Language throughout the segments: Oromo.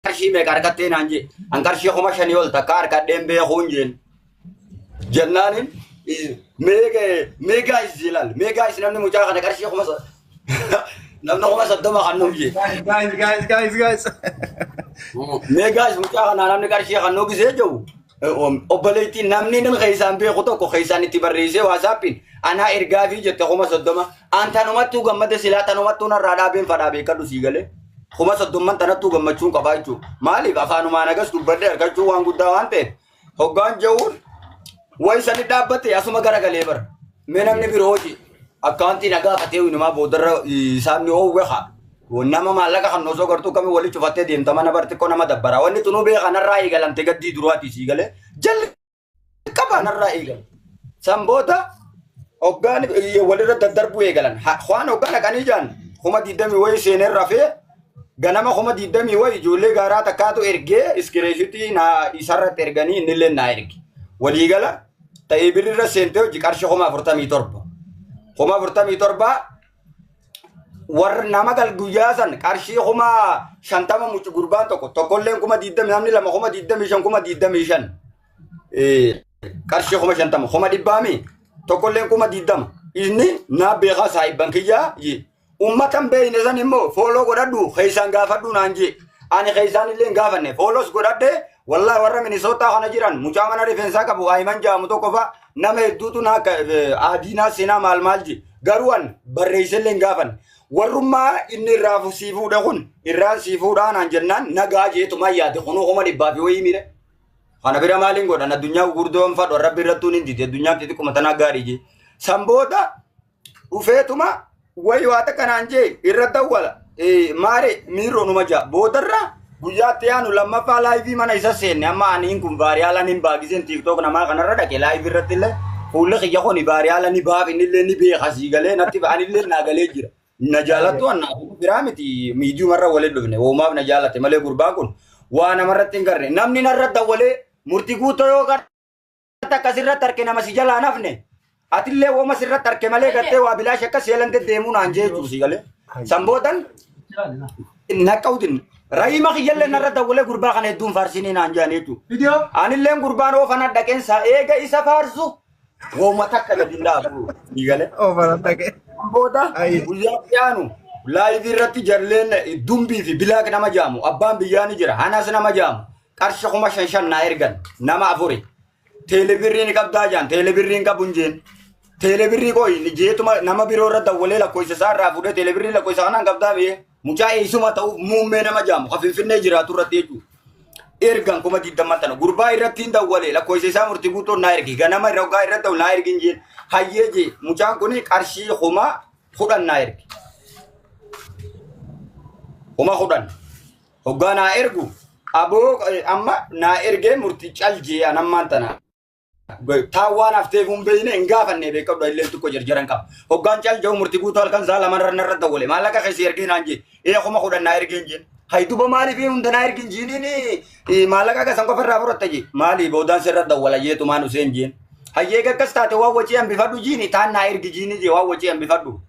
Qarshii meeqa harkattee naan jee. An qarshii 5,000 ol takka harkadheen beekuun jeen. Jennaanin mee guys ilaal, mee guys, namni mucaa kana qarshii namni 30,000 kan nuuf jee. Guys, guys, guys, guys. Mee guys, mucaa kana namni qarshii kan nuuf gisee jiru obboleettiin namni nama keessaan beeku tokko keessaan itti barreessee WhatsAppiin anaa ergaa fi jette 30,000. An tanumattuu gammade, silaa tanumattuu narraa dhaabeen fadhaa beekadhu sii galee. 30,000 tanattuu gammachuun qabaa jechuudha. Maaliif afaanumaan agas dubbadhee argachuu waan guddaa waan ta'eef hoggaan jehuun wayi sani dhaabbate asuma garagalee bara. Mee namni biroo hojii akkaawuntii na gaafatee inumaa boodarra isaanni oowwe haa. Nama maallaqa kan osoo gartuu kamii walitti cufattee deemta mana bar xiqqoo nama dabbara. Wanni tunuu beeka narraa eegalamte gaddii duraati sii galee jalqaba narraa eegalam. San booda hoggaan walirra daddarbuu eegalan. Waan hoggaan dhaqanii jaan 20,000 wayii seenee rafee ganama 20,000 wayii ijoollee gaaraa takkaatu ergee screenshotii naa isarratti erganii innillee naa erge. Waliigala ta'ee birrirra seentee hojii qarshii 47,000. 47,000 warra nama gal guyyaa san qarshii 50,000 muci gurbaan tokko tokkolleen 20,000, namni lama 25,000, 25,000, qarshii 50,000 100,000mi tokkolleen 20,000 inni naa beekaa saahibban kiyyaa. Ummatan beeyne san immoo follow godhadhu, keessaan gaafadhu naan jee. Ani keessaan illee hin gaafanne, follows godhadhe. Wallahi warra Minisootaa kana jiran mucaa mana rifeensaa qabu Ayiman jaamu tokko fa nama hedduutu naa adiinaa seenaa maal maal je. Garuu an barreessee illee hin gaafanne. Warrummaa inni irraa sii fuudhe kun irraan sii fuudhaa naan jennaan nagaa jeetumaa yaade kunuu 100,000 fi wayii mire. Kana bira maaliin godhan? Addunyaa gurguddoon fadhu rabbi irrattuu hin dide, addunyaan xixiqquma tanaa gaarii jee. San booda dhufeetuma wayi waa takka naan jee irra dawwala maare miirroo numa jaa. Boodarra guyyaatti aanu lammaffaa live mana isa seenne. Amma aniin kun viral hin baagiseen TikTok namaa kanarra dhaqe live irratti illee fuulli kiyya kun viral ni baaf, inni illee ni beeka sii galee natti anillee naa galee jira. Na jaalattu anna biraa miti, miidiyumarra waliin dhufne hoomaaf na jaalate malee gurbaan kun waa namarratti hin garre. Namni narra dawwalee murtii guutuu yoo garte akkasirratti harke nama si jalaa nafne atillee wooma sirratti harke malee gartee waa bilaash akka seelan deddeemuu naan jee jechuudha sii galee. San boodan naqqawtin raayima kiyyallee narra dawwalee gurbaa kana hedduun faarsinii naan jedhan jechuudha. Anilleen gurbaan oofana dhaqeensa eega isa faarsu wooma takka gadi hin dhaabu sii galee. Oofana dhaqee. Booda guyyaa dhiyaanu live irratti jarleen dumbii fi bilaak nama jaamu abbaan biyyaa ni jira, hanas nama jaamu qarshii 5,000 naa ergan nama afuri. Teelebirrii ni qabdaa jaan, teelebirrii hin qabu hin jeen. Teelebirrii qoyi jeetuma nama biroo irra dawwalee lakkoofsa isaa irraa fuudhee teelebirrii lakkoofsa kanaan qabdaa biyye mucaa eessuma ta'uuf muummee nama jaamu ka Finfinnee jiraatu irratti jechuudha. Ergan 20,000 tana gurbaa irratti hin dawwalee lakkoofsa isaa murtii guutuun naa ergi, ganama irra hoggaa irratti ta'u naa ergi hin jeen. Hayyee jee, mucaan kun qarshii 10,000 naa ergi. 10,000 hoggaa naa ergu aboo amma naa ergee murtii cal jee anammaan tana. Taan waan hafteef hin beekne hin gaafanne beekadhu illee tokko jarjaran qaba. Hoggaan cal jedhu murtii guutuu halkan isaa lama irra narra dawwale. Maallaqa keessa ergee naan jee. Ee, 10,000 naa ergee hin jeen. Hay duba maaliif hunda naa ergin jiiniin maallaqa kasan qofa irraa fudhatta jee. Maali boodaan sirra dawwala jeetumaan Useen jeen. Hayyee akkas taate waan wacii hambifadhu jiini taan naa ergi jiini jee waan wacii hambifadhu.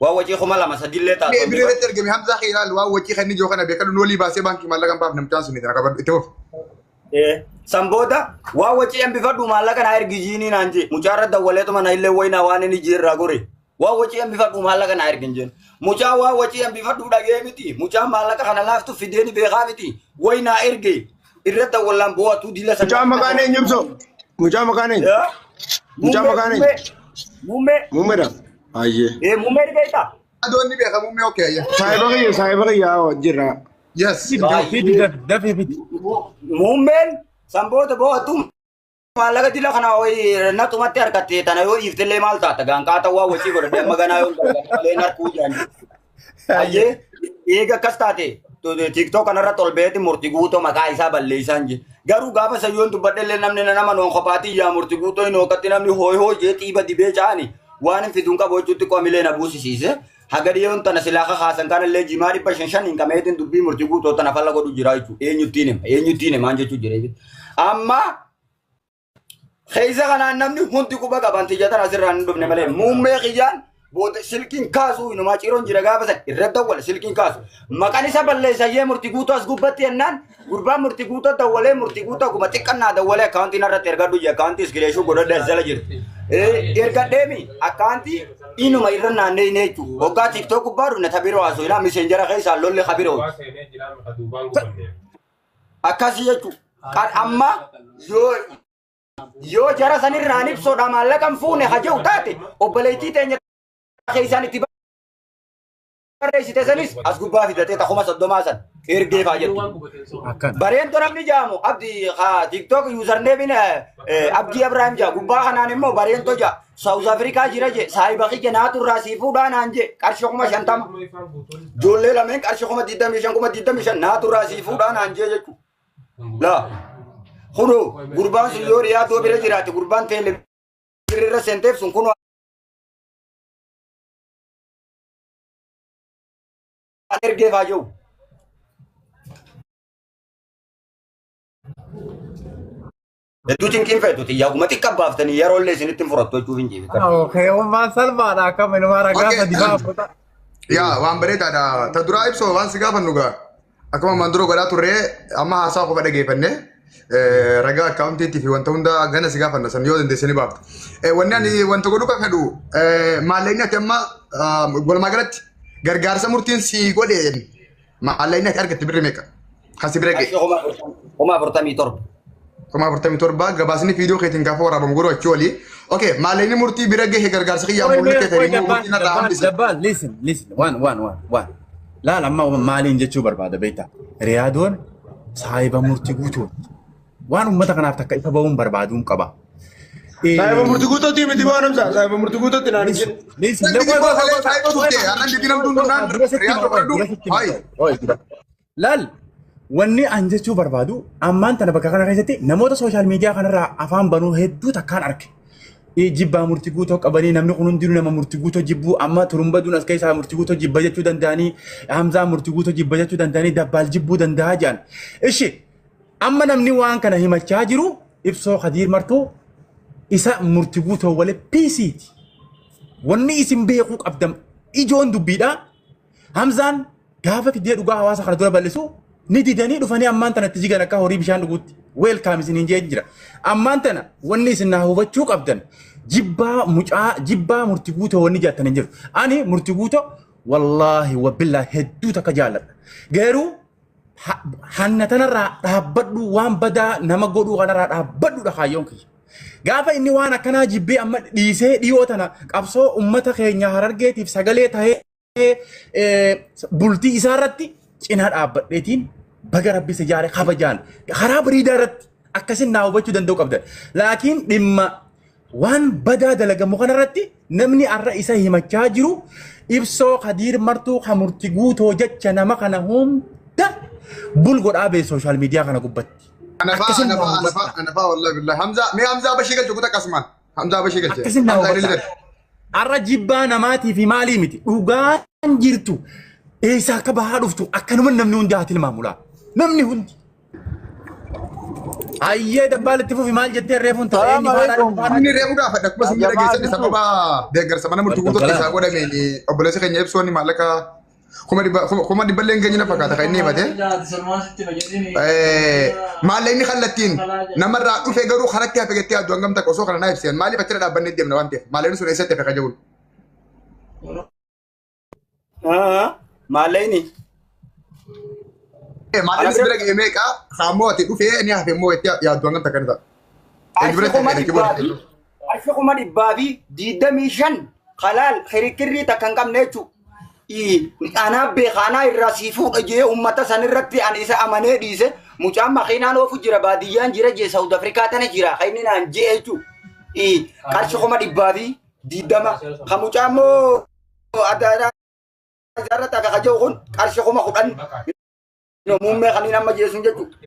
Waan wacii 2,000 sadillee taatu. Inni irratti ergame Hamzaa Khiiraal waan wacii kan inni jiru kana beekadhu noolii baasee baankii maallaqa hin baafne mucaan suni kana qabadhu itti fufi. San booda waan wacii hambifadhu maallaqa naa ergi jiinii naan jee. Mucaarra dawwaleetuma na illee wayinaa waan inni jeerraa gore. Waan wacii hambifadhu maallaqa naa ergi hin jeen. Mucaa waan wacii hambifadhu dhagee miti. Mucaan maallaqa kana laaftu fideeni beekaa miti. Wayinaa erge irra dawwallaan bo'atu dila sana. Mucaan maqaan eenyu ibsu? Mucaa maqaan eenyu? Mucaa maqaan eenyu? Muummee. Muummeedha. Ayyee. Ee, muummee ni beektaa? Adoon ni beeka muummee, okay ayya. Saayiba kiyya, saayiba kiyya jira. Yes. Fidi, dafii fidi. Muummeen san booda bo'atu maallaqa dila kana naxumatti harkatte tana yoo dhiiftellee maal taata gaanqaata waa wacii godhadhe amma ganaa yoo malee narkuu jaani. Ayyee eega akkas taate TikTok kanarratti ol beeti murtii guutoo maqaa isaa balleessaan jee. Garuu gaafa sayyoon dubbadhellee namni nama noon kophaatii yaa murtii guutoo hin hookatti namni hooy hooy jee xiiba dibee caani waan hin fiduun qabu jechuutti qomilee na buusisiise. Haga dhiyoon tana silaa kakaasan kanallee jimaa 500 hin qameetiin dubbii murtii guutoo tana falla godhu jira jechuudha. Eenyuttiin hima, eenyuttiin himaan jechuu jira. Amma keessa kanaan namni hundi quba qaban tiyya tana asirraa hin dhufne malee muummee kiyyaan Booda silkiin kaasu inumaa ciroon jira gaafa san irra dawwale silkiin kaasu. Maqaan isa balleessa yee murtii guutuu as gubbatti jennaan gurbaan murtii guutuu dawwalee murtii guutuu akkuma xiqqannaa dawwalee akkaawuntiin irratti ergadhu jee akkaawuntii iskireeshuu godhadhe as jala jirti. Ergadheemi akkaawuntii inuma irra naannee hin jechuudha. Waggaa tiiktook gubbaa dhufne tabiroo haasoo ilaa miseenjara keessaa lolli kabiroo. Akkasii jechuudha. Kan amma yoo jara sanirraan ibsoodha maallaqa hin fuune haja'u taate obboleettii teenya keessaan itti barreessite sanis as gubbaa fidatee takuma 30 san ergee faa jettu. Akkana. Bareento namni jaamu abdi haa TikTok username Abdii Abrahaam jaa gubbaa kanaan immoo bareento jaa South Africa jira je saahiba kiyya naatu irraa sii fuudhaa naan je qarshii 50,000 ijoollee lameen qarshii 25,000 25,000 naatu irraa sii fuudhaa naan je jechuudha. Laa kunoo gurbaan sun yoo dhiyaatoo bira jiraate gurbaan teele irra seenteef sun kunoo ergee faa jiru. Hedduu cinqiin feetu xiyyaa kuma xiqqa baaftanii yeroo illee isinitti hin fudhattu jechuuf hin jiru. Okay, ummaan salphaadha akkam inumaa ragaa sadi baafata. Yaa waan bareedaadha. Ta duraa ibsoo waan si gaafannu gaa. Akkuma ammaan dura godhaa turree amma haasaa qofa dhageeffanne ragaa akkaawuntiitii fi wanta hunda gana si gaafanna san yoo dandeesse ni baafta. Wanni ani wanta godhuu kan fedhu maallaqni ati amma walumaa galatti gargaarsa murtiin si godhe maallaqni ati argatte birri meeqa? Kan si bira ga'e. 47,000. 47,000 gabaasni viidiyoo keetiin gaafa waraabamu godhu achii olii. Okay, maallaqni murtii bira gahe gargaarsa kiyyaa mul'ate ta'e immoo murtiin irraa hambise. Dabbal, listen, listen, one, one, one, one. Laal amma maaliin jechuu barbaada beektaa? Riyaadoon saahiba murtii guutuu. Waan uummata kanaaf takka ifa bahuun barbaaduun qaba. Saahiba murtii guutuutti miti waan hamsa. Saahiba murtii guutuutti naan hin jedhu. Listen, Namni xiqqoo kalee saahiba turte, har'aan dubbii namtuun naan Riyaadoo fudhadhu. Laal, wanni an jechuu barbaadu ammaan tana bakka kana keessatti namoota sooshaal miidiyaa kanarraa afaan banuu hedduu takkaan arge. Jibbaa murtii guutuu qabanii namni kun hundinuu nama murtii guutuu jibbuu amma turumbaduun as keessaa murtii guutuu jibba jechuu danda'anii Hamzaa murtii guutuu jibba jechuu danda'anii Dabbaal jibbuu danda'a jedhan. Ishi amma namni waan kana himachaa jiru ibsoo Khadiir Martuu isa murtii guutuu wale piisiiti. Wanni isin beekuu qabdan ijoon dubbiidha. Hamzaan gaafa fidee dhugaa hawaasa kana dura bal'isu ni didanii dhufanii ammaan tanatti jigan akka horii bishaan dhuguutti. Weelkaam isiniin jee jira. Ammaan tana wanni isin naa hubachuu qabdan jibbaa mucaa jibbaa murtii guutuu wanni jaattan hin jiru. Ani murtii guutuu wallaahi wabillaa hedduu takka jaalladha. Garuu hanna tanarraa dhaabbadhu waan badaa nama godhuu kanarraa dhaabbadhudha kaayyoon kiyya. Gaafa inni waan akkanaa jibbee amma dhiisee dhiyoo tana qabsoo uummata keenya harargeetiif sagalee tahee bultii isaarratti cinaa dhaabbadheetiin baga rabbi isa jaare kabajaan karaa bareedaa irratti akkasin naa hubachuu danda'u qabdan. Laakiin dhimma waan badaa dalagamu kanarratti namni har'a isa himachaa jiru ibsoo Khadiir Martuu ka murtii guutoo jecha nama kana hunda bul godhaa bee sooshaal miidiyaa kana gubbatti. Anafaa Akkasin naa anafaa hubadha. anafaa anafaa wallahi billahi. Hamza mee Hamza bashii galche kuta akkasumaan. Hamza bashii galche. Akkasin naa Hamza hubadha. illee. Har'a jibbaa namaatii fi maalii miti dhugaan jirtu eessaa akka bahaa dhuftu akkanuma namni hundi haa tilmaamu laa. Namni hundi. Ayyee dabbaal itti fufi maal jettee reefuun ta'e Salaam inni faana alaikum. Inni reefu gaafadha akkuma isin bira Jamaa geessan sababa deeggarsa mana murtii guutuu Waalaikum isaa godhameen obboleessi keenya ibsoonni maallaqa 100,000 illee hin geenye na fakkaata kan inni himate. Maallaqni kallattiin namarraa dhufe garuu karatti hafe jettee yaaddu hangam takka osoo kana naa ibseen maaliif achirra dhaabbannee deemna waan ta'eef maallaqni sun eessatti hafe kajabuun. Maallaqni. Maallaqni si bira ga'e meeqa kaammoo ati dhufee inni hafe immoo jettee yaaddu hangam takka ni ta'a. Eenyu biratti hafe Qarshii 125,000 halaal kirikirrii takka hin qabne jechuudha. Anaa beeka anaa irraa sii fuudha jee uummata san irratti ani isa amanee dhiise mucaan makiinaan oofu jira baadiyyaan jira jee Saawud Afrikaa tana jira kan inni naan jee jechuudha. Qarshii 120,000 kan mucaa immoo adda addaa irratti akka kaja'u kun qarshii 10,000 muummee kan inni amma jeesuun jechuudha.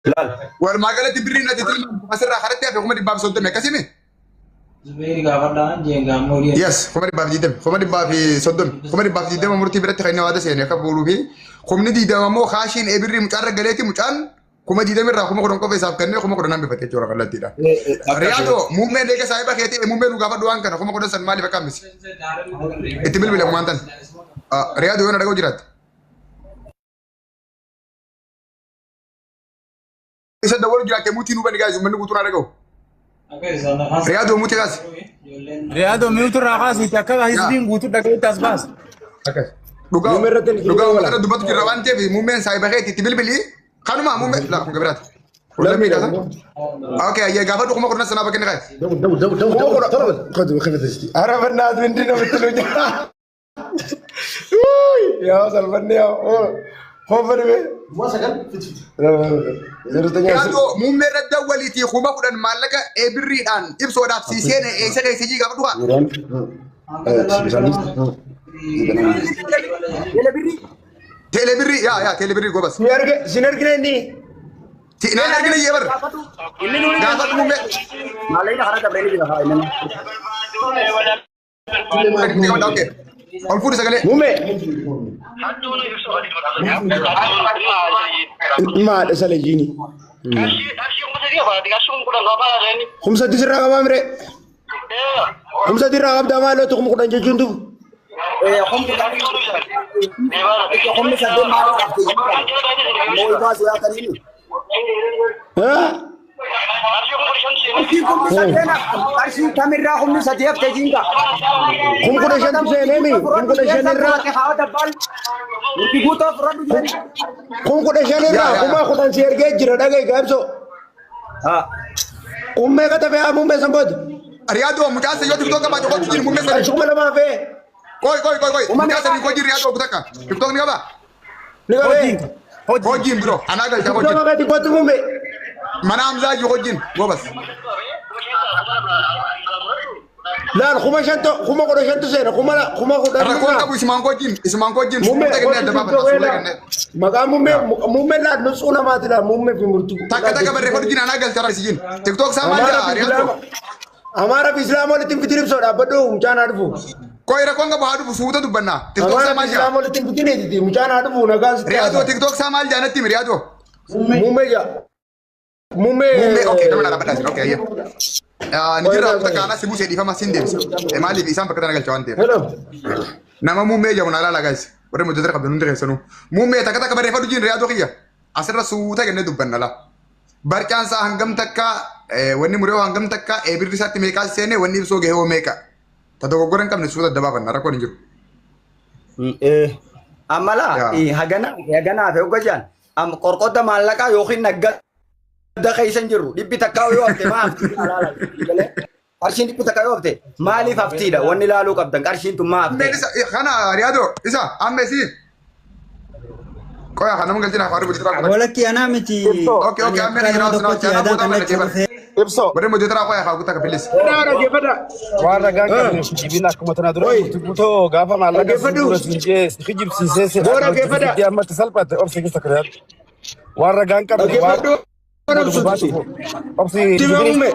Laal. Walumaa galatti birriin ati tilmaamtu asirraa karatti hafe 130,000 akkasii Yes, 120,000, 130,000, 120,000 murtii biratti kan inni waada seene akka fuudhuu fi 20,000 immoo kaashiin ebirrii mucaarra galeeti mucaan 20,000 irraa 10,000 qofa isaaf kennee 10,000 hambifate jechuudha kallattiidha. Riyaadoo muummeen eega saahiba keetii muummee nu gaafadhu waan kana 10,000 san maaliif akka hambise? Itti bilbila kumaan tan. Riyaadoo yoo na dhaga'u jiraatte. Isa dawwalu jiraatte muutii nu bani gaayis uummanni guutuun haa dhaga'u. Riyaadoo muutii kaasi. Riyaadoo miutu irraa kaasiiti akka hizbiin guutuu dhaga'utti as baas. Akkas. Dhugaa dhugaa uummata dubbatu jirra waan ta'eef muummeen saahiba keetii itti bilbilii kanuma muummee laa kun gabiraati. Okay, ayyee gaafadhu 10,000 sanaa bakka inni kaa'e. ኧረ በእናትህ ምንድን ነው የምትሉኝ? ያው ሰልፈኔ ያው ሆፈን Yaadoo muummee irra dawwaliitii 10,000 maallaqa birriidhaan ibsoodhaaf sii seene eessa keessa jii gaafadhu haa. Teelee birrii yaa yaa teelee birrii gobas. ሲነርግነ እኒ Naan argina iyyee barra. Gaafadhu muummee. Maallaqni karaa dabree jira haa inni. Okay. Ol fuudhi sagalee. ሙሜ maadha salajini kumsatti sirraa qabaa mire kumsatti irraa qabdaa maaloo 10,000 jechuun tufu Humni sadeen maaliif hafte? Mootummaa siyaa kaniini. Qarshii kumni sadeen qarshii kamirraa humni sadii hafte jiinga. 15,000 seeneemi 15,000 irraa Murtii guutuu fudhadhu jedhani. 15,000 irraa 10,000 si ergee jira dhaga'i gaabsoo kummee qata fe'aa muummee san booda Riyaadoo mucaan yoo tiktook qabaate kootu jiru muummee sadii. qarshii 2,000 fe'ee Koi koi koi koi mucaan sadii koo jiru riyaadoo kutakka. Tiktook ni qabaa? ni qabee Hojiin biroo anaa galcha tiktook hojiin. akkati kootu muummee Mana Hamzaa jiru hojiin gobas. laal 5,000 15,000 seena 10,000 Rakkoon qabu isumaan hojiin isumaan hojiin muummee suuta kennee adda baafata suuta kennee. maqaa muummee muummee laal nutsuu namaati laal muummee fi murtii Takka takka barreeffadhu jin anaa galcha raisi jin. Tiktook isaa maal jedha riyaadoo? Amaara fi Islaama walitti hin fitin ibsoo dhaabbadhu mucaan haa dhufu. Koi rakkoon qabu haa dhufu suuta dubbannaa. Tiktook Amaara isaa fi maal jedha? Islaama walitti hin fitin etiti mucaan haa dhufu nagaan sitti Riyaadoo haasa. tiktook isaa maal jedha natti himi riyaadoo? Muummee jaa. Muummee. Muummee okay nama dhaabbadhaa isin okay ayyee. Ni jirra kutakka anaa si buusee dhiifama sin deebisa. Maaliif isaan bakka tana galcha waan ta'eef. Hello. Nama muummee jedhamu naa laala guys. Warri muddatara qabdan hundi keessanuu. Muummee takka takka barreeffadhu jin riyaadoo kiyya. Asirra suuta kennee dubbanna laa. Barcaan isaa hangam takka wanni muree hangam takka birri isaatti meeqaa seene wanni ibsoo gahee hoo meeqa. Ta dogoggora hin qabne suuta adda baafanna rakkoon hin jiru. Amma laa hagana haganaa fi hogga jaan qorqodda maallaqaa yookiin naggadda keessa hin jirru dhibbi takkaa yoo hafte maa hafti qarshiin dhibbi takkaa yoo hafte maaliif haftiidha wanni laaluu qabdan qarshiin tun maa hafte. Kana riyaadoo isa amma isii. Qoya kana nama galchina afaan bulchitaa. Walakki anaa miti. Okay okay amma ni nama tokkotti sana yaadaan booda mana kan jeebar. Ibsoo. Warri muddatara qoya haa guutaa kafilis. Waan ragaan qabneef jibin akkuma tana dura murtii guutoo gaafa maallaqa si kijibsiisee si Dhaggeeffadhu. ammatti salphatte obsi keessa akka yaadu. Waan ragaan qabne waan Dhaggeeffadhu. obsi Dibee muummee.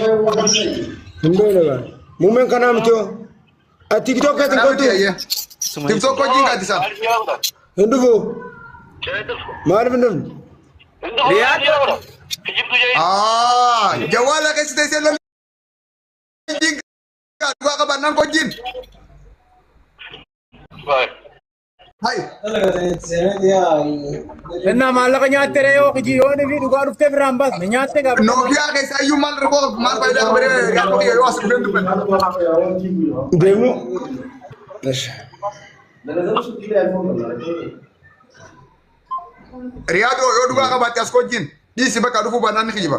Hin beekne baa. Muummeen kanaa miti hoo. Ati tiktook keetiin Kana miti kootu. ayyee. Tiktook hojiin gaaddisa. Hin dhufu. Maaliif hin dhufne? Jawaala keessa teessee lolli dhugaa qabaannaan hojiin. Hai. Innaa maallaqa nyaatte ree yoo hojii yoo fi dhugaa dhuftee biraan baasne nyaatte gaafa. Nookiyaa keessa iyyuu maal rakkoo maal faayidaa qaba riyaadoo kiyya yoo as dhufeen dubbanne. Deemu. Riyaadoo yoo dhugaa qabaatte as hojiin dhiisi bakka dhufuu baannaan ni kijiba.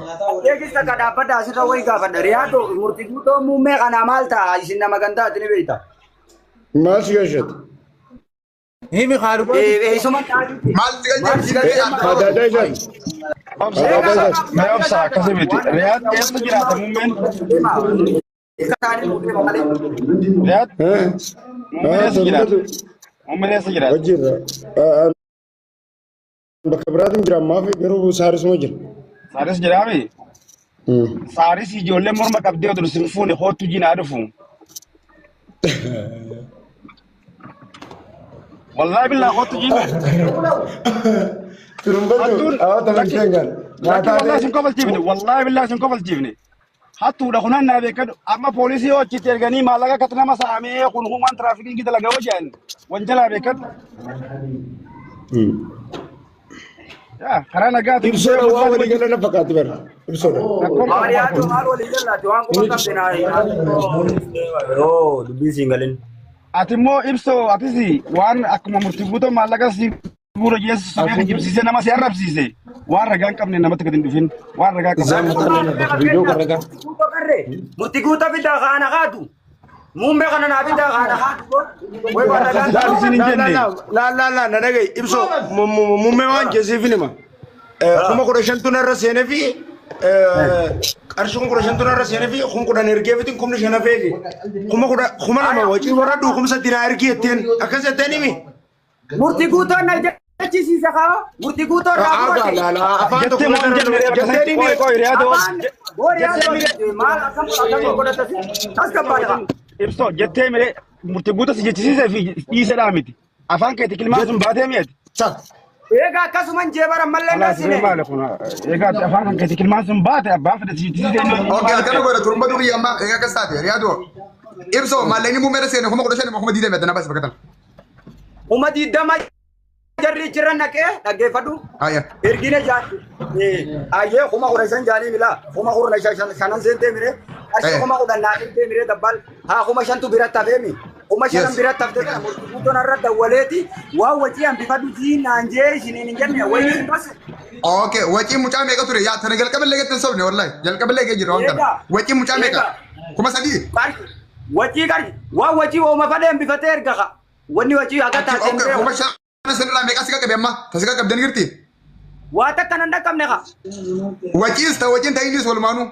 Eegis takka dhaabbadha asirra wayii gaafadha. Riyaadoo murtii guutuu muummee kanaa maal ta'a isin nama gandaati ni beekta. Maal si gashate? Himi haa dhugaa. Eessuma taasisu. Maal si galchee? Adaadaa isaati. Adaadaa isaati. Mee obsa akkasii miti. Riyaad eessa jiraata muummeen? Riyaad muummeen eessa jiraata? Muummeen eessa jiraata? Hojiirra. Bakka biraatiin jira ammaaf garuu saarisuma jira. Saaris jiraami? Saaris ijoollee morma qabdee oduu sin fuune hoottu jinaa dhufu. Wallaahi billaa kottu jiime. Turumbatu awwaata manchengan. Lakki wallaahi sin kofalchiifne. Wallaahi billaa sin kofalchiifne. Hattuudha kunan naa beekadhu. Amma poolisii hojiitti erganii maallaqa akkatti nama saamee kun humaan tiraafikiin gita laga hojjan wanjalaa beekadhu. Yaa karaa nagaatiin. Ibsoodha waan walii gala na fakkaatti bara. Ibsoodha. Maariyaatu maal walii jallaati waan quba qabde naa. Yoo dubbii siin galin. Ati immoo ibsoo atis waan akkuma murtii guutuu maallaqa si guura jeessu si jibsiisee nama si arrabsiise waan ragaa hin qabne namatti gadi hin dhufin waan ragaa qabne. Murtii guutuu fidaa kaana kaatu. Muummee kana naa fidaa kaana kaatu. Way waan Laal isin hin jenne. Laa laa laa na dhaga'i ibsoo muummee waan jeesiif nima. 15,000 narra seenee fi qarshii 15,000 narra seenee fi 10,000 ergee fitin 5,000 hafeeti. 2,000 wacii warra dhuukumsa dinaa ergii jetteen akkas jetteen himi. Murtii guutuu na jechisiisa kaa. Murtii guutuu irraa Aagaa laa laa afaan tokko Jettee waan jenne jetteen himi. qoy qoy riyaadoo. Afaan boori maal akkam akkam godhata as gabbaadha. Ibsoo jettee miree murtii guutuu si jechisiisee fi dhiisedhaa miti. Afaan keetti kilmaan sun baatee mi'eeti. Egaa akkasuman jeebara mallee Alaas naasine. maali kun egaa afaan kan keetti kilmaan sun baate abbaan fedhe si jechisiisee. Okay, akkana godha turumbatu biyya amma egaa akkas taate riyaadoo. Ibsoo maallaqni muummee seene 15,000 20,000 adda baasi bakka tana. 20,000 jarri jiran naqee dhaggeeffadhu. Ayya. Ergine jaani. Ayyee 15,000 jaanii mila 15,000 seentee mire. Qarshii 10,000 naa ergee mire dabbal haa 5,000tu biratti hafeemi. 5,000 biratti haftee kana murtii guutuun irra dawwaleeti waan wacii hambifadhu sii naan jee isiniin hin jenne wayii hin basu. Okay, wacii mucaa meeqa ture? Yaa tana jalqaballee gatti hin sobne wallahi. Jalqaballee gee jira waan kana. Wacii mucaa meeqa? 3,000. Wacii qarshi waan wacii ooma fadhee hambifatee erga ka. Wanni wacii haga taateen Okay, 5,000 sanirraa meeqa si qaqqabe amma? Ta si qaqqabdeen jirti? Waa takka nan dhaqqabne ka. Waciis ta waciin ta'iinis walumaanuu.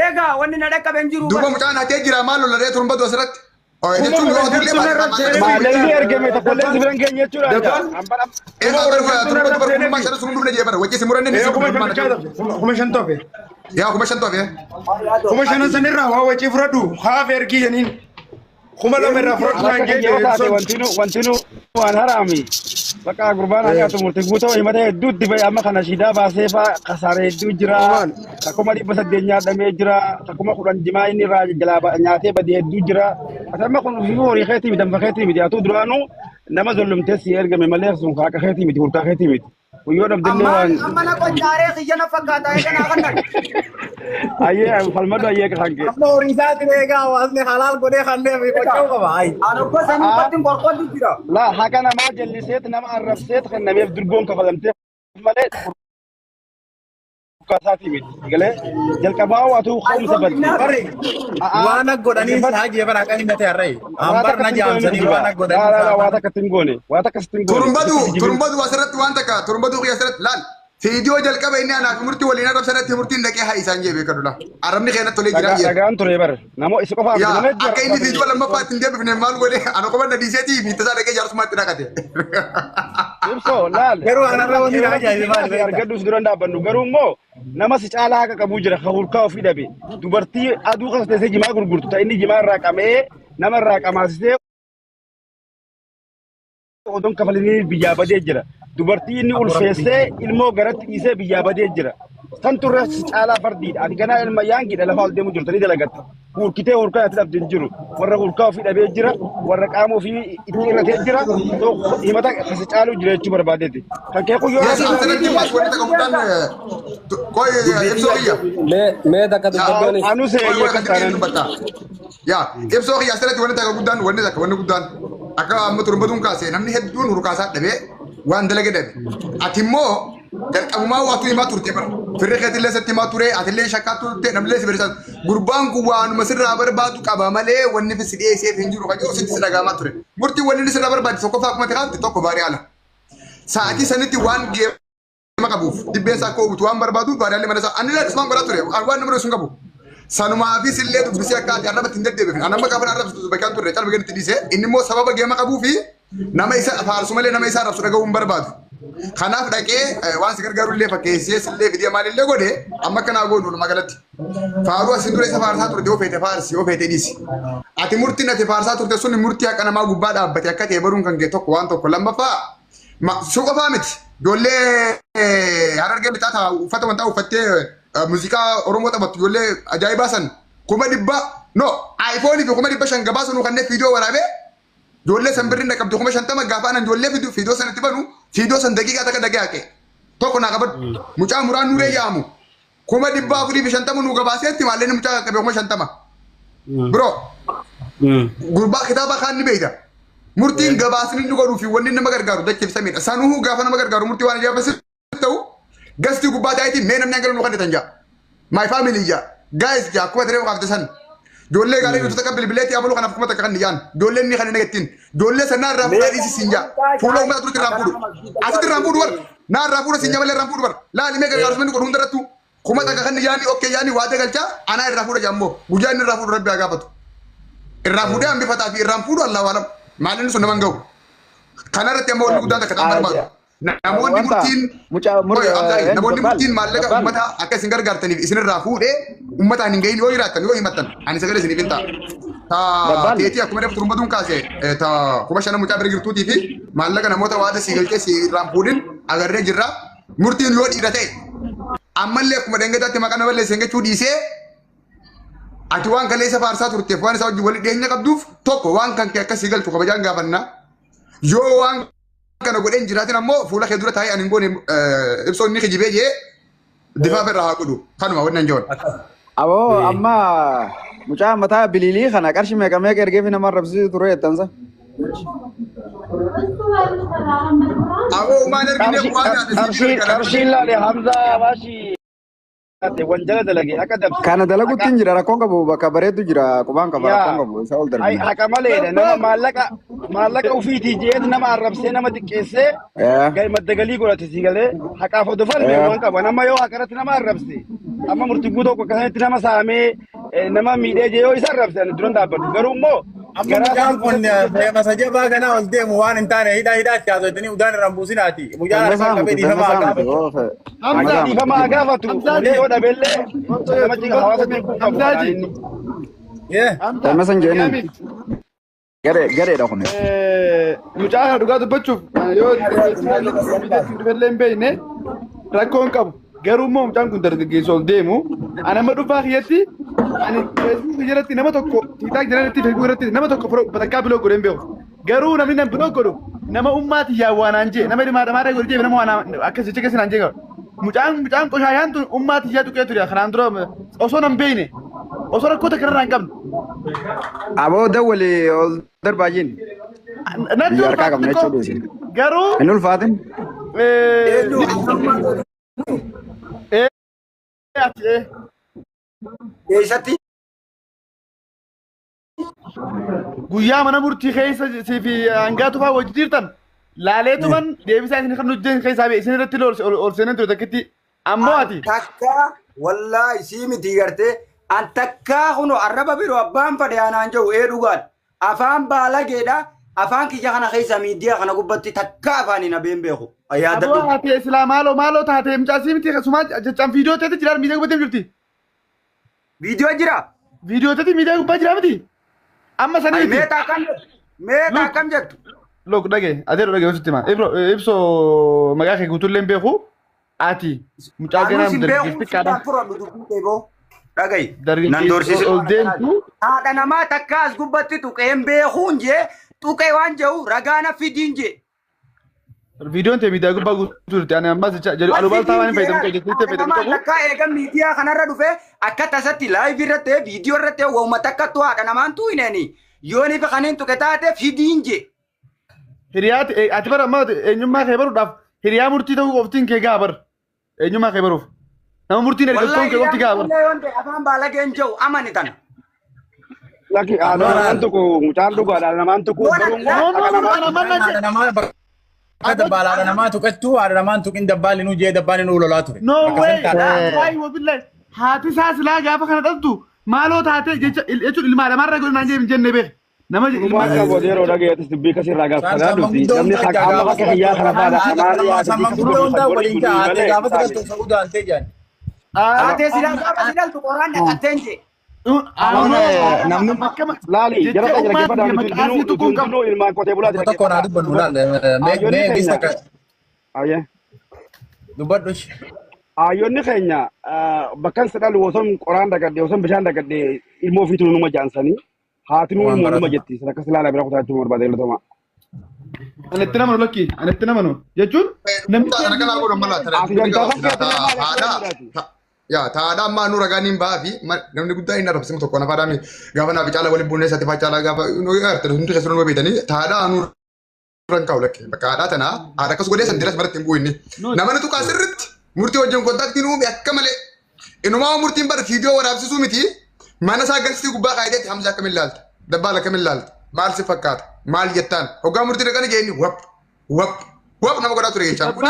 Egaa wanni na dhaqqabe hin jiru. Duuba mucaan hatee jira maal lolaree turumbatu asirratti? Jechuun yoo aduullee Maallaqni ergame tokkollee si biran keenya jechuudha. Turumbatu bara 5,000 sun dhufne jee bara wacii si muranne ni si 5,000 hafe. Yaa 5,000 hafe. 5,000 sanirraa waa wacii fudhadhu haaf ergii jeniin. 2,000 irraa fudhadhu naan jee Wantinu wantinu waan haraami. Bakka gurbaan nyaatu murtii guutuu himata hedduutti bahe amma kana shiidaa baasee faa kasaara hedduu jira. Takkuma 800 nyaadhamee jira. Takkuma 10 jimaa inni irraa jalaa nyaatee badii hedduu jira. Ati amma kun ofii horii keetii miti danfa keetii miti atuu duraanuu nama zollumtee si ergame malee sun haqa keetii miti hurkaa keetii miti. Guyyoo dhabdillee waan. Amma na qoncaaree xiyya na fakkaata eega naa kan dhaqe. Ayyee falmadu ayyee kan kee. Amma horii isaatiin eegaa hawaasni halaal godhee kanneen fi qoccoo qaba. Ani obbo Sanii uffatti qorqolli jira. Laa haqa namaa jalliseet nama arrabseet kennameef durgoon kafalamteef malee hurkaa isaatii miti. Galee jalqabaa waatu ka'umsa badde. Barri waan godhanii isaa jee bara akka himate harree. Ambar na jaamsanii waan godhanii. Waa takka ittiin goone. Waa takka ittiin goone. Turumbatu turumbatu asirratti waan takka turumbatu qiyya asirratti laal. Fiidiyoo jalqaba inni anaaf murtii waliin arrabsanatti murtiin dhaqee haa isaan jee beekadhu laa. Arrabni keenyatti tolee jira jee. Dhagaan ture bara. Namoo isa qofaaf Yaa nama hedduu akka inni fiidiyoo lammaffaa ittiin deebifne maal godhe ana qofa na dhiiseetii fi tasaa dhaqee jaarsummaatti dhaqate. Ibsoo laal. Garuu anarra wanti na ajaa'ibe maali beektaa? Argadhuus dura hin dhaabbannu garuu immoo nama si caalaa haqa qabuu jira ka hurkaa ofii dhabe dubartii aduu keessa teessee jimaa gurgurtu ta inni jimaa irraa qabee nama irraa qamaasisee odoon kafalinii biyyaa badee jira. Dubartii inni ulfeessee ilmoo garatti dhiisee biyyaa badee jira. San turre si caalaa fardiidha. Ati ganaa ilma yaangiidha lafa ol deemu jirtu ni dalagatta. Hurkitee hurkaa ati dhabde hin jiru. Warra hurkaa ofii dhabee jira. Warra qaama ofii itti irratee jira. Himata si caaluu jira jechuu barbaadeeti. Kan kee kun yoo Yes, asirratti maas wanti takka guddaan qoy ibsoo kiyya. Mee takka dubbaddoon Anu seeyyee kan taanan. Yaa ibsoo kiyya asirratti wanti takka guddaan wanti takka wanti guddaan akka amma turumbatuun kaase namni hedduun hurkaasaa dhabee waan dalage dhabe. Ati immoo jalqabumaa waatu himaa turte bara. Firri keetillee sitti himaa ture, atillee shakkaa turte, namillee si barsiisaa. Gurbaan kun waanuma sirraa barbaadu qaba malee wanni si dhiyeesseef hin jiru kan jiru sitti si dhagaamaa ture. Murtiin wanni inni sirraa barbaadu tokkoffaa akkuma ta'e tokko baarii ala. Sa'aatii sanitti waan geema qabuuf dibbeen isaa akka ogutu waan barbaaduuf baadiyaallee mana isaa ani illee akkasumaan godhaa ture waan nama sun qabu. Sanumaafis illee dubbisee akka ati arrabatti hin deddeebifne. Ani amma gaafa arrabsitu bakkaan turre calma gadi dhiisee inni immoo sababa geema qabuu fi nama isa faarsu malee nama isa arrabsu dhaga'uu hin barbaadu. Kanaaf dhaqee waan si gargaaru illee fakkeessee sillee fidee maalillee godhe amma akkanaa goonu walumaa galatti. Faaruu asin dura isa faarsaa turte yoo feete faarsi yoo feete dhiisi. Ati murtiin ati faarsaa turte sun murtii haqa namaa gubbaa dhaabbate akka ta'e baruun kan kee tokko waan tokko lammaffaa si qofaa miti. Ijoollee Harargee lixaa ta'a uffata wantaa uffattee muuziqaa Oromoo taphattu ijoollee ajaa'ibaa san 500,000 no aayifoonii fi 500,000 gabaa sunuu kanneen viidiyoo waraabee ijoollee san birriin dhaqqabdu 50,000 gaafa anan ijoollee fidu viidiyoo sanatti banu viidiyoo san daqiiqaa takka dhagee haqe tokko naa qabadhu mucaa muraan nuuree yaamu 450,000 nuu gabaaseetti maalleen mucaa qaqqabe 50,000 bro gurbaa kitaaba kaan ni beeyta murtiin gabaasni inni godhuu fi wanni nama gargaaru dacheef samiidha sanuu gaafa nama gargaaru murtii waan ajaa'ibaa ta'u gastii gubbaa taa'eetiin mee namni hanga nu kan jaa my family jaa guys jaa akkuma tiree qaafte san ijoollee gaarii nuti takka bilbileetti abaluu kanaaf 1000 kan jaan ijoolleen inni kan inni gattiin ijoollee sanaa irraa fuudhaa dhiisi siin jaa fuula uummata turutti irraa fuudhu asitti irraa fuudhu bar naa irraa fuudha siin jaa malee irraa fuudhu bar laali mee gargaarsu manni godhu hundarrattu 1000 kan jaani okkee jaani waadee galchaa anaa irraa fuudha jaammoo guyyaa inni irraa fuudhu rabbi haa gaafatu irraa fuudhee hambifataa fi irraan fuudhu Allahu alam maalin sun naman gahu kanarratti ammoo wanni guddaan takka ta'an barbaadu namoonni murtiin namoonni murtiin maallaqa uummataa akka isin gargaartaniif isinirraa fuudhee uummataan hin gahin yoo jiraattan yoo himattan ani sagalee isiniif hin ta'a. Ta teetii akkuma reefu turumbatuun kaase ta 5,000 mucaa bira jirtuutii fi maallaqa namoota waada sii galchee si irraan fuudhin agarree jirra. Murtiin yoo dhiira ta'e ammallee akkuma dhengadaatti maqaa nama balleessan jechuu dhiisee ati waan kaleessa faarsaa turteef waan isaa wajjin walitti dhiyeenya qabduuf tokko waan kan kee akka sii galchu kabajaan gaafanna. Yoo waan kana godhee hin jiraatin ammoo fuula kee dura taa'ee ani hin goone ibsoo inni kijibee jee difaafa irraa haa godhu kanuma wanni hin jiran. Aboo amma mucaa mataa biliilii kana qarshii meeqa meeqa ergee fi nama arrabsiisu ture jettansa. Aboo uumaan ergine waan Qarshii qarshiin laale Hamzaa baashii wanjala dalage haqa dabse. Kana dalaguutti hin jira rakkoon qabu bakka bareedu jira qubaan qaba rakkoon qabu isa ol Ay darbina. haqa maleedha nama maallaqa maallaqa ufiitii jeet nama arrabsee nama xiqqeessee madda galii godhate si galee haqaaf odoo falme waan qaba nama yoo haqa irratti nama arrabse amma murtii guutuu tokko akkasanitti nama saamee nama miidhee jee yoo isa arrabse ani duran dhaabbatu garuu immoo Amma garaa mucaan kun masa jabaa kanaa ol deemu waan hin taane hidhaa hidhaatti haasofanii udaan irraan buusinaati. Mucaan Falmasaa harkaan qabee miti dhiifama haa falmasaa miti gaafatu. oo Hamza falmasaa miti. dhiifama haa gaafatu horii yoo dhabellee nama cinqa hawaasa beekuu qabu kanaa inni. Falmasa hin jeenin garee gareedha kun. Mucaa kana dhugaa dubbachuuf yoo dhufellee hin beekne rakkoo hin qabu. Garuu immoo mucaan kun dargaggeessa ol deemu ani amma dhuunfaa kiyyatti ani Facebook jalatti nama tokko TikTok jalatti Facebook irratti nama tokko bakka block godhee hin beeku. Garuu namni nan block godhu nama ummaati yaa waanaan jee nama dhimaa dhamaa godhe jee nama waan akkas jecha keessa naan jee qaba. Mucaan qoshaashaan tun ummaati yaa tuqee ture kanaan dura osoo nan beekne osoo rakkoo takka irraa hin qabne. Aboo dawwali ol darbaa jeen. Natti Biyya harkaa ulfaatu qabna xiqqoo jechuu dhiise. garuu Hin ulfaatin. Ati Eessatti? Guyyaa mana murtii keessa si fi hangaatu fa'aa wajji jirtan laalee tuman deebisaa isin kan hojjetan keessaa ba'e isin irratti ol seenan ture takkitti ammoo ati Takka wallaahi sii miti gartee an takkaa kuno arraba biroo abbaan fadhe anaan jiru ee dhugaan afaan baalageedha afaan kiyya kana keessa miidiyaa kana gubbatti takka afaan hin abeen beeku. Aboo Yaadadhu. haatee silaa maaloo maaloo taatee mucaa sii miti sumaa jechaan viidiyoo teeti jira miidiyaa gubbaatti jirti. Viidiyoo jira. Viidiyoo teeti miidiyaa gubbaa jira miti. Amma sanii Ay miti. meetaa akkam jettu? Meetaa akkam jettu? Look dhage ateeru dhage hoositti hima. Ibro ibso maqaa kee guutuullee hin beeku. Ati mucaa Anuu ganaa sin beeku dargaggeessi xiqqaadha. siidhaan furadhu dubbii keeboo. Dhagayi. Nan Dargaggeessi doorsisi. ol deemtu. Haadha namaa takka as gubbatti tuqeen beekuun jee tuqee waan jedhu ragaa na fidiin jee. Viidiyoon ta'e miidiyaa gubbaa guutuu jirti. Ani ammas jecha jedhu alubaaltaa waan hin fayyadamu qabu jechuun fayyadamu Namaa qabu. takka eega miidiyaa kanarra dhufe akka tasatti live irratti viidiyoo irratti wauma takkattu haadha namaan tuuneeni. Yoon ifa kaniin tuqe taate fidiin jee. Hiriyaa ati bara amma eenyummaa kee baruudhaaf hiriyaa murtii ta'uu qoftiin kee gaa bar. Eenyummaa kee baruuf. Nama murtiin ergamtoon kee qofti gaa bar. Yoon ta'e afaan baalageen jiru amani tana. Lakki haadha namaan tokko mucaan dhugaadha namaan tokko garuu immoo No, no, haqa no, namaa ana manna Haadha namaa bakka dabbaala haadha namaa tuqattu haadha namaan tuqin dabbaalli nuu jee dabbaalli nuu lolaa ture. No Bakka way! san taate. Wallahi wabillahi. Haati isaa silaa gaafa kana dhaltu maaloo taatee jecha jechuun ilma lamarra godhe naan jee hin jenne beek. Nama Ilmaan qabu yeroo dhageettis dubbii kasirraa gaafatamaa dhufti. Namni amma bakka kiyyaa kana faadha. Kamaali yaada Manguddoo hundaa waliin kaa'atee gaafa sagaltuu sa'uu daantee jaan. Haatee silaa gaafa silaaltu qoraan dhaqatteen jee. Namni Laali jara jecha jara ummaa gabbadhaa biyya maqaa fi tuquun qabu. hundinuu ilmaan qotee bulaati. Tokko tokko naa dubbannu laal. Mee gista ka Ayyee. dubbadhu. Hayyoonni keenya bakkan sadhalu osoo qoraan dagadde osoo bishaan dagadde ilmoo ofiitu numa jaansanii haati nuu ilmoo numa jetti sana akkas ilaalaa bira kutaachuu barbaade galatoomaa. Ani itti namanu lakki ani itti namanu jechuun namni Tana kana godhan mala tana Ati dantaa kan yaa taadhaa ammaa nu ragaan hin baafi namni guddaa hin arrabsimu tokko nafa dhaami gaafa naaf caala waliin bunnee sati faa caalaa gaafa nu agartan hundi keessan nu beekanii taadhaa nu ran kaa'u lakke bakka haadhaa tana haadha akkas godhee san diras maratti hin bu'u inni namani tuqaa sirritti murtii wajjin kontaaktiin uume akka malee inumaa murtiin bar fiidiyoo waraabsisuu miti mana isaa galchii gubbaa kaayideetti hamza akkamiin laalta dabbaal akkamiin laalta maal si fakkaata maal jettaan hoggaa murtii dhaqanii geenni wap wap wap nama godhaa ture jechaa kun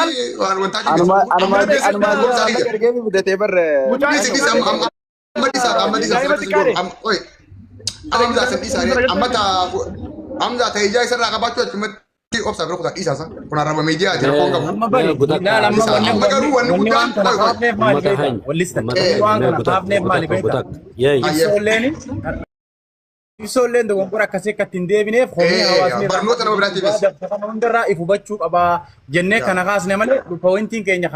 waan wantaa Anuma anuma anuma keessa. ergee fidatee barre. Dhisi dhisi amma amma dhisa amma dhisa amma oi amma san dhisa amma ta amma ta ijaa isarraa qabaachuu achumatti obsa bira kutaa dhiisa sa kun arraba miidiyaa jira koon qabu. Amma bari laal amma Isa wanni amma garuu wanni wanni waan guddaan kana oi oi kaafneef maali beektaa? Wallista. Wanni waan kana kaafneef maali beektaa? ayyee Ibsoolleen dogoggora akkasii akka ittiin deebineef komii hawaasni barnoota nama biraatiifis. irraa hundarraa if hubachuu qabaa jennee kana kaasne malee poointiin keenya